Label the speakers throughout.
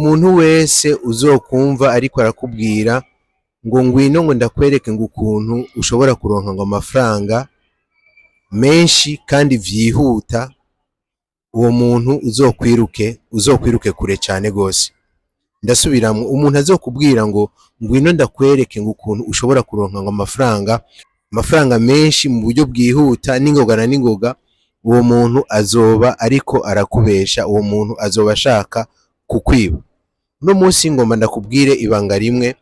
Speaker 1: Umuntu wese uzokumva ariko arakubwira ngo ngwino ngo ndakwereke ngo ukuntu ushobora kuronka ngo amafaranga menshi kandi vyihuta, uwo muntu uzokwiruke, uzokwiruke kure cane gose. Ndasubiramwo, umuntu azokubwira ngo ngwino ndakwereke ngo ukuntu ushobora kuronka ngo amafaranga menshi mu buryo bwihuta n'ingoga na n'ingoga, uwo muntu azoba ariko arakubesha, uwo muntu azoba ashaka kukwiba. Uno munsi ngomba ndakubwire ibanga rimwe,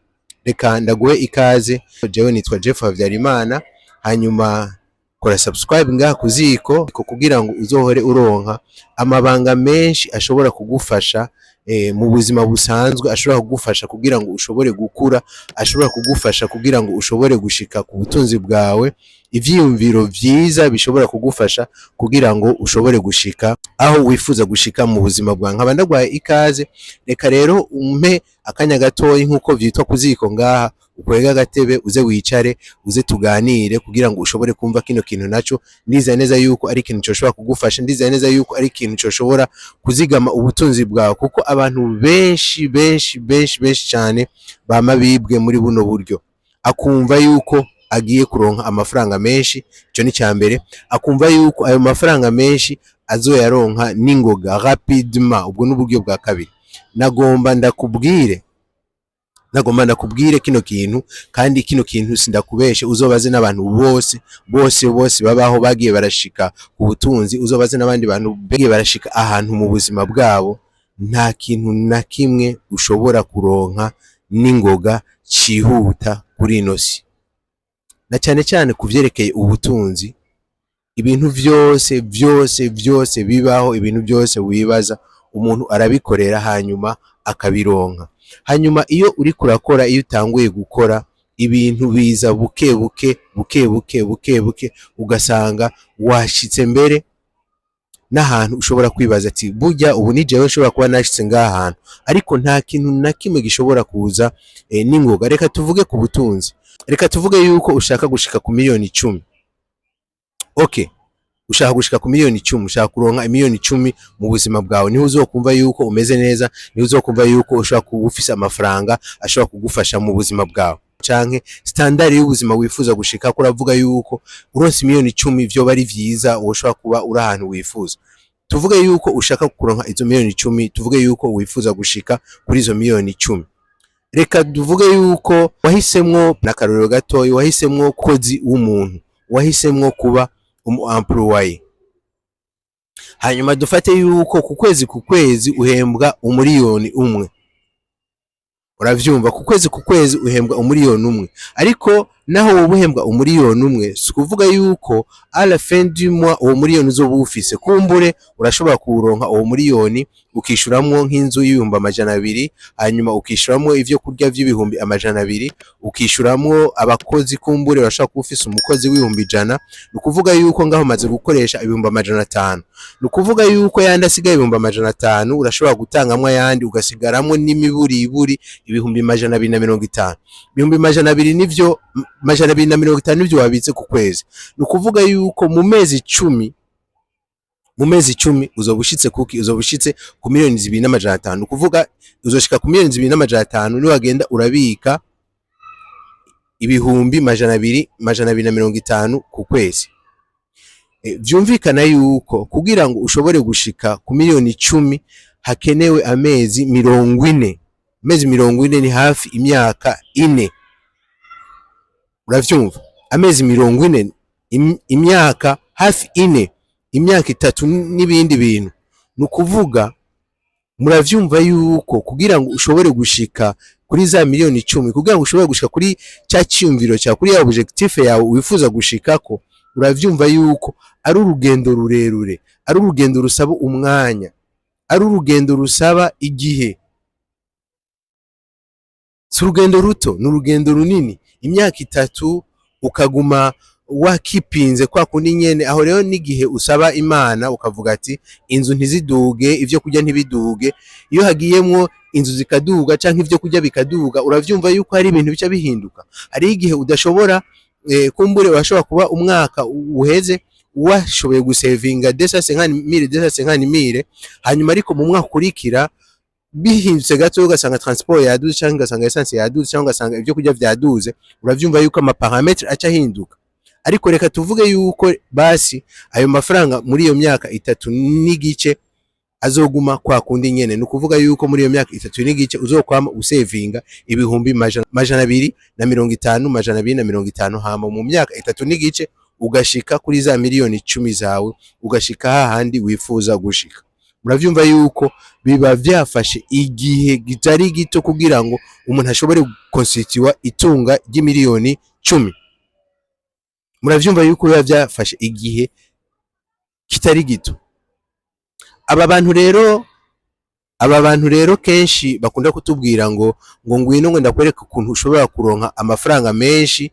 Speaker 1: reka ndaguhe ikaze. Jewe nitwa Jeff Habyarimana, hanyuma kora subscribe ngaha ku ziko kugira ngo uzohore uronka amabanga menshi ashobora kugufasha mu buzima busanzwe, ashobora kugufasha kugira ngo ushobore gukura, ashobora kugufasha kugira ngo ushobore gushika ku butunzi bwawe, ivyiyumviro vyiza bishobora kugufasha kugira ngo ushobore gushika aho wifuza gushika mu buzima bwawe. Nkaba ndaguhaye ikaze, reka rero umpe akanya gatoyi nk'uko vyitwa ku ziko ngaha, ukwege agatebe uze wicare, uze tuganire kugira ngo ushobore kumva kino kintu naco. Ndizeye neza yuko ari ikintu coshobora kugufasha, ndizeye neza yuko ari ikintu coshobora kuzigama ubutunzi bwawe, kuko abantu benshi benshi benshi benshi cane bama bibwe muri buno buryo. Akumva yuko agiye kuronka amafaranga menshi, ico ni mbere, akumva yuko ayo mafaranga menshi azoyaronka n'ingoga, rapidement. Ubwo n'uburyo bwa kabiri. Nagomba ndakubwire kino kintu, kandi kino kintu sindakubeshe, uzobaze n'abantu bose bose bose babaho bagiye barashika ku butunzi, uzobaze n'abandi bantu bagiye barashika ahantu mu buzima bwabo, nta kintu na kimwe ushobora kuronka n'ingoga cihuta kuri ino si, na cyane cyane ku vyerekeye ubutunzi. Ibintu vyose vyose vyose bibaho, ibintu byose wibaza, umuntu arabikorera hanyuma akabironka. Hanyuma iyo uriko urakora, iyo utanguye gukora, ibintu biza buke buke buke buke buke buke, ugasanga washitse mbere n'ahantu ushobora kwibaza ati: "Burya ubu ni jewe nshobora kuba nashitse ngaha hantu?" Ariko nta kintu na kimwe gishobora kuza n'ingoga. Reka tuvuge ku butunzi, reka tuvuge yuko ushaka gushika ku miliyoni 10. Okay, ushaka gushika ku miliyoni 10, ushaka kuronka imiliyoni 10 mu buzima bwawe, niho uzokumva yuko umeze neza, niho uzokumva yuko ushobora kuba ufise amafaranga ashobora kugufasha mu buzima bwawe canke standard y'ubuzima wifuza gushika. Uravuga yuko uronse imiliyoni 10 vyoba ari vyiza, woshobora kuba uri ahantu wifuza. Tuvuge yuko ushaka kuronka izo miliyoni 10, tuvuge yuko wifuza gushika kuri izo miliyoni 10. Reka tuvuge yuko wahisemwo, n'akarorero gatoyi, wahisemwo kozi w'umuntu, wahisemwo kuba umu employé. Hanyuma dufate yuko ku kwezi ku kwezi uhembwa 1 miliyoni. Uravyumva, ku kwezi ku kwezi uhembwa 1 miliyoni. Ariko naho woba uhembwa 1 miliyoni, si ukuvuga yuko à la fin du mois uwo miliyoni uzoba uwufise. Kumbure urashobora kuwuronka uwo miliyoni, ukishuramwo nk'inzu y'200,000, hanyuma ukishuramwo ivyo kurya vy'200,000, ukishuramwo abakozi, kumbure urashobora kuba ufise umukozi w'100,000. Ni ukuvuga yuko ngaho umaze gukoresha 500,000. Ni ukuvuga yuko yandi asigaye, 500,000, urashobora gutangamwo ayandi, ugasigaramwo n'imiburiburi 250,000. 200,000 nivyo, 250 nivyo wabitse ku kwezi. Ni ukuvuga yuko mu mezi 10, mu mezi 10 uzoba ushitse kuki? Uzoba ushitse ku miliyoni 2,500. Ni ukuvuga uzoshika ku miliyoni 2,500 niwagenda urabika 200,000, 250 ku kwezi. Vyumvikana yuko kugira ngo ushobore gushika ku miliyoni 10 hakenewe amezi 40. Amezi 40 ni hafi imyaka 4. Uravyumva, amezi 40, imyaka hafi 4, imyaka 3 n'ibindi bintu. Ni ukuvuga muravyumva yuko kugira ngo ushobore gushika kuri za miliyoni 10, kugira ngo ushobore gushika kuri ca ciyumviro cyawe, kuri ya objectif yawe wifuza gushikako, uravyumva yuko ari urugendo rurerure, ari urugendo rusaba umwanya, ari urugendo rusaba igihe. Si urugendo ruto, ni urugendo runini. Imyaka 3 ukaguma wakipinze kwa kundi nyene. Aho rero n'igihe usaba Imana ukavuga ati: "Inzu ntiziduge, ivyo kurya ntibiduge." Iyo hagiyemwo inzu zikaduga canke ivyo kurya bikaduga, uravyumva yuko hari ibintu bica bihinduka. Hariho igihe udashobora, kumbure urashobora kuba umwaka uheze washoboye gusevinga 250 mille, 250 mille, hanyuma ariko mu mwaka ukurikira Bihindutse gato, ugasanga transport yaduze, cyangwa ugasanga essence yaduze, cyangwa ugasanga ibyo kurya vyaduze, uravyumva yuko ama paramètres aca ahinduka. Ariko reka tuvuge yuko basi ayo mafaranga muri iyo myaka 3 n'igice azoguma kwa kundi nyene. Ni ukuvuga yuko muri iyo myaka 3 n'igice uzokwama usevinga ibihumbi 250, 250, hama mu myaka 3 n'igice ugashika kuri za miliyoni 10 zawe, ugashika hahandi wifuza gushika. Muravyumva yuko biba vyafashe igihe kitari gito kugira ngo umuntu ashobore gukonstituwa itunga ry'imiliyoni 10. Muravyumva yuko biba vyafashe igihe kitari gito. Aba bantu rero kenshi bakunda kutubwira ngo ngwino, ngo ndakwereka ukuntu ushobora kuronka amafaranga menshi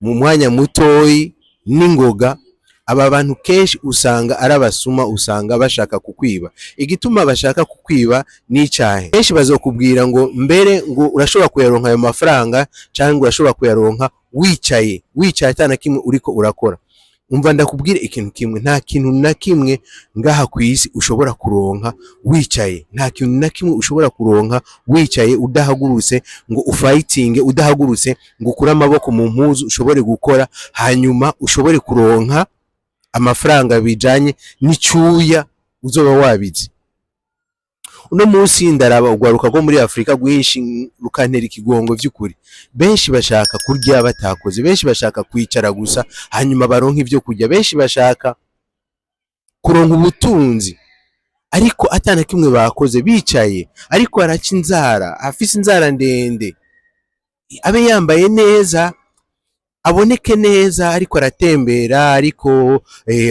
Speaker 1: mu mwanya mutoyi n'ingoga. Aba bantu kenshi usanga ari abasuma, usanga bashaka kukwiba. Igituma bashaka kukwiba ni icahe? Kenshi bazokubwira ngo mbere ngo urashobora kuyaronka ayo mafaranga, canke urashobora kuyaronka wicaye, wicaye ata na kimwe uriko urakora. Umva ndakubwire ikintu kimwe: nta kintu na kimwe ngaha ku isi ushobora kuronka wicaye. Nta kintu na kimwe ushobora kuronka wicaye, udahagurutse ngo ufayitinge, udahagurutse ngo ukure amaboko mu mpuzu ushobore gukora, hanyuma ushobore kuronka amafaranga bijanye n'icuya uzoba wabize. Uno munsi ndaraba urwaruka rwo muri Afurika rwinshi, rukantera ikigongo vy'ukuri. Benshi bashaka kurya batakoze, benshi bashaka kwicara gusa hanyuma baronke ivyo kurya, benshi bashaka kuronka ubutunzi ariko ata na kimwe bakoze, bicaye. Ariko araca inzara, afise inzara ndende, abe yambaye neza, aboneke neza, ariko aratembera, ariko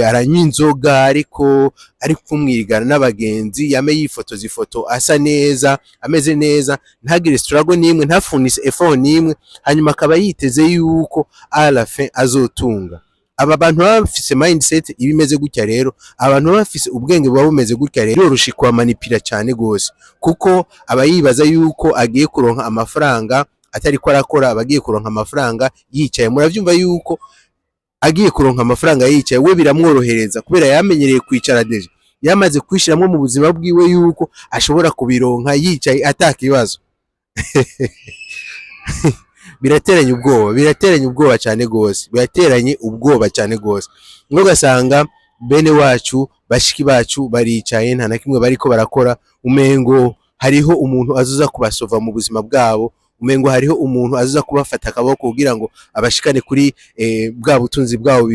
Speaker 1: aranywa inzoga, ariko ari kumwigana n'abagenzi, yame yifotoza ifoto asa neza, ameze neza, ntagire struggle n'imwe, ntafunise effort n'imwe, hanyuma akaba yiteze yuko à la fin azotunga. Aba bantu baba bafise mindset iba imeze gutya rero, abantu baba bafise ubwenge buba bumeze gutya rero, biroroshe kubamanipira cyane gose, kuko aba yibaza yuko agiye kuronka amafaranga atariko arakora, aba agiye kuronka amafaranga yicaye. Muravyumva yuko agiye kuronka amafaranga yicaye, we biramworohereza kubera yamenyereye kwicara déjà, yamaze kwishiramwo mu buzima bwiwe yuko ashobora kubironka yicaye ata kibazo. Birateranye ubwoba, birateranye ubwoba cyane gose, birateranye ubwoba cyane gose. Ngo ugasanga bene wacu, bashiki bacu baricaye, nta na kimwe bariko barakora, umengo hariho umuntu azoza kubasova mu buzima bwabo, umengo hariho umuntu azoza kubafata akaboko kugira ngo abashikane kuri bwa butunzi bwabo,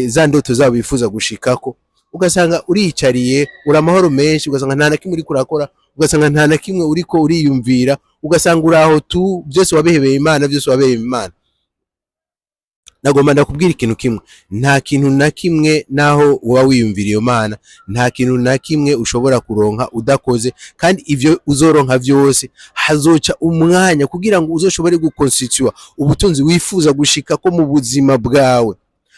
Speaker 1: za ndoto zabo bifuza gushikako. Ugasanga uriyicariye, uri amahoro menshi, ugasanga nta na kimwe uriko urakora, ugasanga nta na kimwe uriko uriyumvira, ugasanga uraho tu, byose wabihebeye Imana, byose wabihebeye Imana. Nagomba ndakubwira ikintu kimwe: nta kintu na kimwe, naho uba wiyumvira iyo Mana, nta kintu na kimwe ushobora kuronka udakoze. Kandi ivyo uzoronka vyose, hazoca umwanya kugira ngo uzoshobore gukonstituwa ubutunzi wifuza gushika ko mu buzima bwawe.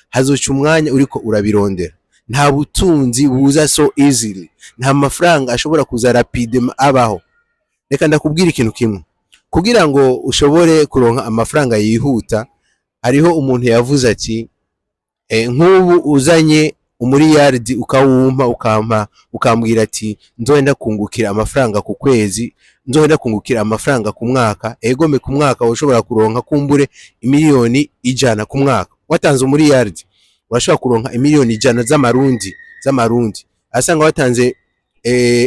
Speaker 1: Hazoca umwanya uriko urabirondera. Nta butunzi buza so easily, nta mafaranga ashobora kuza rapide abaho. Reka ndakubwira ikintu kimwe: kugira ngo ushobore kuronka amafaranga yihuta, hariho umuntu yavuze ati nk'ubu uzanye umuriyaridi ukawumpa, ukampa, ukambwira ati nzohenda kungukira amafaranga ku kwezi, nzohenda kungukira amafaranga ku mwaka, egome ku mwaka ushobora kuronka kumbure imiliyoni 100 ku mwaka. Watanze umuriyaridi, urashobora kuronka imiliyoni 100 z'amarundi. Asanga watanze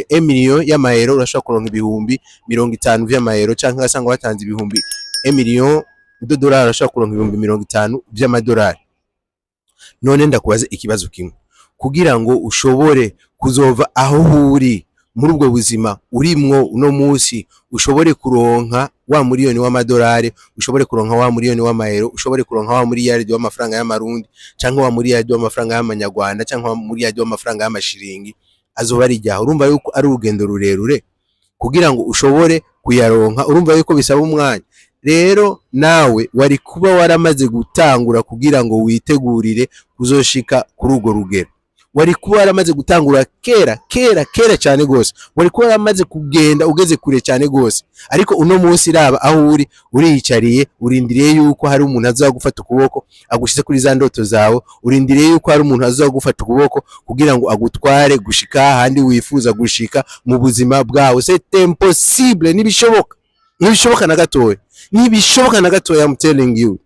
Speaker 1: emiliyo y'amayero, urashobora kuronka 50,000 vy'amayero, canke asanga watanze ibihumbi emiliyo d'odolari, urashobora kuronka 50,000 vy'amadolari. None ndakubaze ikibazo kimwe: kugira ngo ushobore kuzova aho uri muri ubwo buzima urimwo uno munsi, ushobore kuronka wa miliyoni w'amadolari, ushobore kuronka wa miliyoni w'amayero, ushobore kuronka wa miliyaridi w'amafaranga y'amarundi, canke wa miliyaridi w'amafaranga y'amanyarwanda, canke wa miliyaridi w'amafaranga y'amashiringi, azoba ari iryaho. Urumva yuko ari urugendo rurerure kugira ngo ushobore kuyaronka. Urumva yuko bisaba umwanya. Rero nawe wari kuba waramaze gutangura kugira ngo witegurire kuzoshika kuri urwo rugero. Wari kuba waramaze gutangura kera kera kera cyane gose, wari kuba waramaze kugenda ugeze kure cyane gose. Ariko uno munsi raba aho uri, uriyicariye, urindiriye yuko hari umuntu azagufata ukuboko agushize kuri za ndoto zawe, urindiriye yuko hari umuntu azagufata ukuboko kugira ngo agutware gushika ahandi wifuza gushika mu buzima bwawe. C'est impossible, ntibishoboka, ntibishoboka na gatoya, ntibishoboka na gatoya. I'm telling you,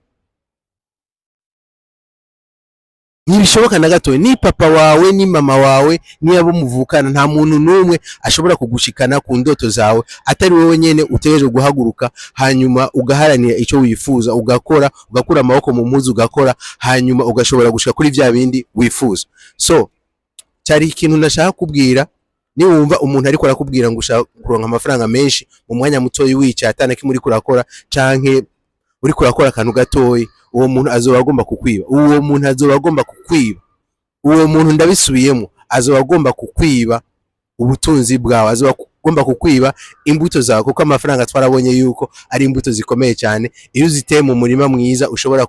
Speaker 1: ntibishoboka na gatoya. Ni papa wawe, ni mama wawe, ni abo muvukana, nta muntu n'umwe ashobora kugushikana ku ndoto zawe atari wowe nyene utegereje guhaguruka, hanyuma ugaharanira icyo wifuza, ugakora, ugakura amaboko mu mpuzu, ugakora, hanyuma ugashobora gushika kuri vya bindi wifuza. So cyari ikintu nashaka kubwira. Niwumva umuntu ariko arakubwira ngo ushaka kuronka amafaranga menshi mu mwanya mutoyi, wicaye atana kimwe uriko urakora, canke uriko urakora akantu gatoyi, uwo muntu azoba agomba kukwiba. Uwo muntu azoba agomba kukwiba. Uwo muntu, ndabisubiyemo, azoba agomba kukwiba ubutunzi bwawe, azoba agomba kukwiba imbuto zawe, kuko amafaranga twarabonye yuko ari imbuto zikomeye cyane. Iyo uziteye mu murima mwiza, ushobora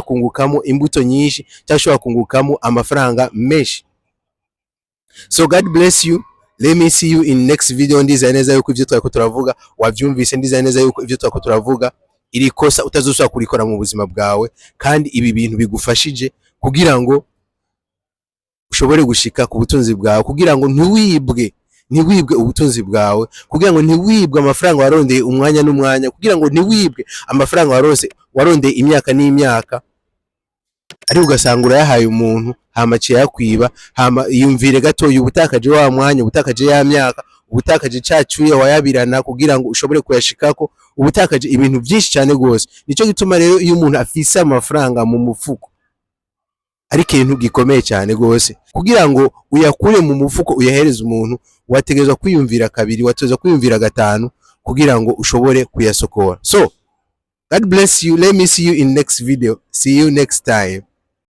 Speaker 1: kungukamo imbuto nyinshi cyangwa ushobora kungukamo amafaranga menshi. So God bless you. Let me see you in next video. Ndizeye neza yuko ivyo twariko turavuga wavyumvise. Ndizeye neza yuko ivyo twariko turavuga, iri kosa utazosubira kurikora mu buzima bwawe, kandi ibi bintu bigufashije kugira ngo ushobore gushika ku butunzi bwawe, kugira ngo ntiwibwe ubutunzi bwawe, kugira ngo ntiwibwe amafaranga warondeye umwanya n'umwanya, kugira ngo ntiwibwe amafaranga warose, warondeye imyaka n'imyaka, ariko ugasanga urayahaye umuntu, hama aciye yakwiba. Hama yumvire gatoya, ubutakaje wa mwanya, ubutakaje ya myaka, ubutakaje ca cuya wayabirana kugira ngo ushobore kuyashikako, ubutakaje ibintu byinshi cyane gose. Nico gituma rero iyo umuntu afise amafaranga mu mufuko ari ikintu gikomeye cyane gose. Kugira ngo uyakure mu mufuko uyahereze umuntu, wategerezwa kwiyumvira kabiri, wategerezwa kwiyumvira gatanu kugira ngo ushobore kuyasokora. So God bless you. Let me see you in next video. See you next time.